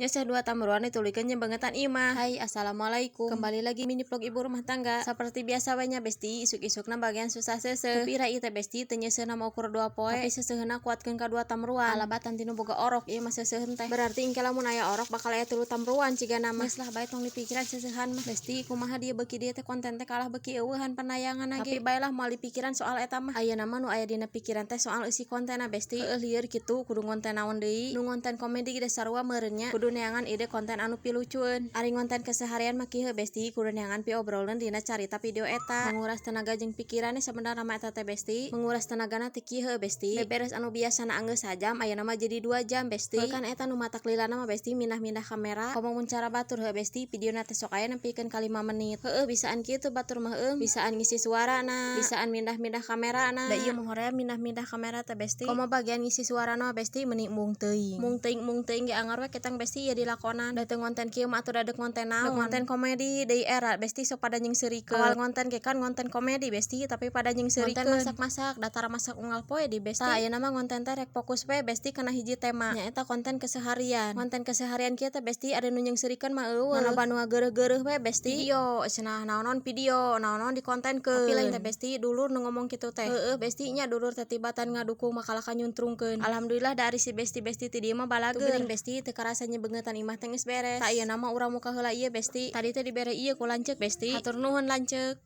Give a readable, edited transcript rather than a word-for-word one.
Nyeseh dua tamruan dituluykeun nyebeungetan imah. Hai, assalamualaikum. Kembali lagi mini vlog ibu rumah tangga. Seperti biasa we nya, Besti, isuk-isukna bagian susah seuseuh. Tapi ira ieu teh, Besti, teu nyeuseuna mah ukur 2 poe, tapi seuseuheuna kuatkeun ka dua tamruan. Alabatan tinu boga orok ieu mah seuseuheun teh. Berarti engke lamun aya orok bakal aya tilu tamruan cigana mah. Geus lah bae, tong dipikiran seuseuhan mah. Besti, kumaha dieu beuki dieu teh konten teh kalah beuki euweuhan panayangan ge. Tapi bae lah, moal dipikiran soal eta mah. Ayeuna mah nu aya dina pikiran teh soal eusi kontenna, Besti. Heueuh, lieur kitu kudu ngonten naon deui. Nu ngonten komedi ge sarua meureun nya. Kudu neangan ide konten anu pilucueun. Ari ngonten keseharian mah kieu, Besti, kudu neangan piobroleun dina carita video eta. Menguras tenaga jeung pikiran sebenarnya mah eta teh, Besti. Menguras tenagana teh kieu, Besti. Beberes anu biasana anggeus sajam, ayeuna mah jadi 2 jam, Besti. Heuh kan eta nu matak lilana mah, Besti, mindah-mindah kamera. Komo mun cara batur heuh, Besti, videona teh sok aya nepikeun ka 5 menit. Heueuh, bisaan kitu batur mah heueuh, bisaan ngisi suarana, bisaan mindah-mindah kamerana. Da ieu mah hoream mindah-mindah kamera teh, Besti. Komo bagian ngisi suarana mah, Besti, meuni embung teuing. Mung teuing mung teuing ge anggar we ketang, Besti, ieu dilakonan. Da teu ngonten kieu mah atuh da deuk ngonten naon? Deuk ngonten komedi deui era, Besti, sok pada nyeungseurikeun. Awal ngonten ge kan ngonten komedi, Besti, tapi pada nyeungseurikeun. Ngonten masak-masak, datar masak unggal poe di, Besti. Tah, ayeuna mah ngonten teh rek fokus we, Besti, kana hiji tema. Nyaeta konten keseharian. Konten keseharian kieu teh, Besti, ada nu nyeungseurikeun mah euweuh. Ngan loba nu ngageureuh-geureuh we, Besti. Video cenah, naon-naon video, naon-naon dikontenkeun. Tapi lain teh, Besti, dulur nu ngomong kitu teh. Heueuh, Besti nya, dulur teh tibatan ngadukung mah kalah ka nyuntrungkeun. Alhamdulillah dari si Besti-besti ti dieu mah balageur. Geuning, Besti, teu karasa nyebeungetan imah teh geus beres. Tah, ieu mah urang muka heula ieu, Besti. Tadi teh dibere ieu ku lanceuk, Besti. Hatur nuhun, lanceuk.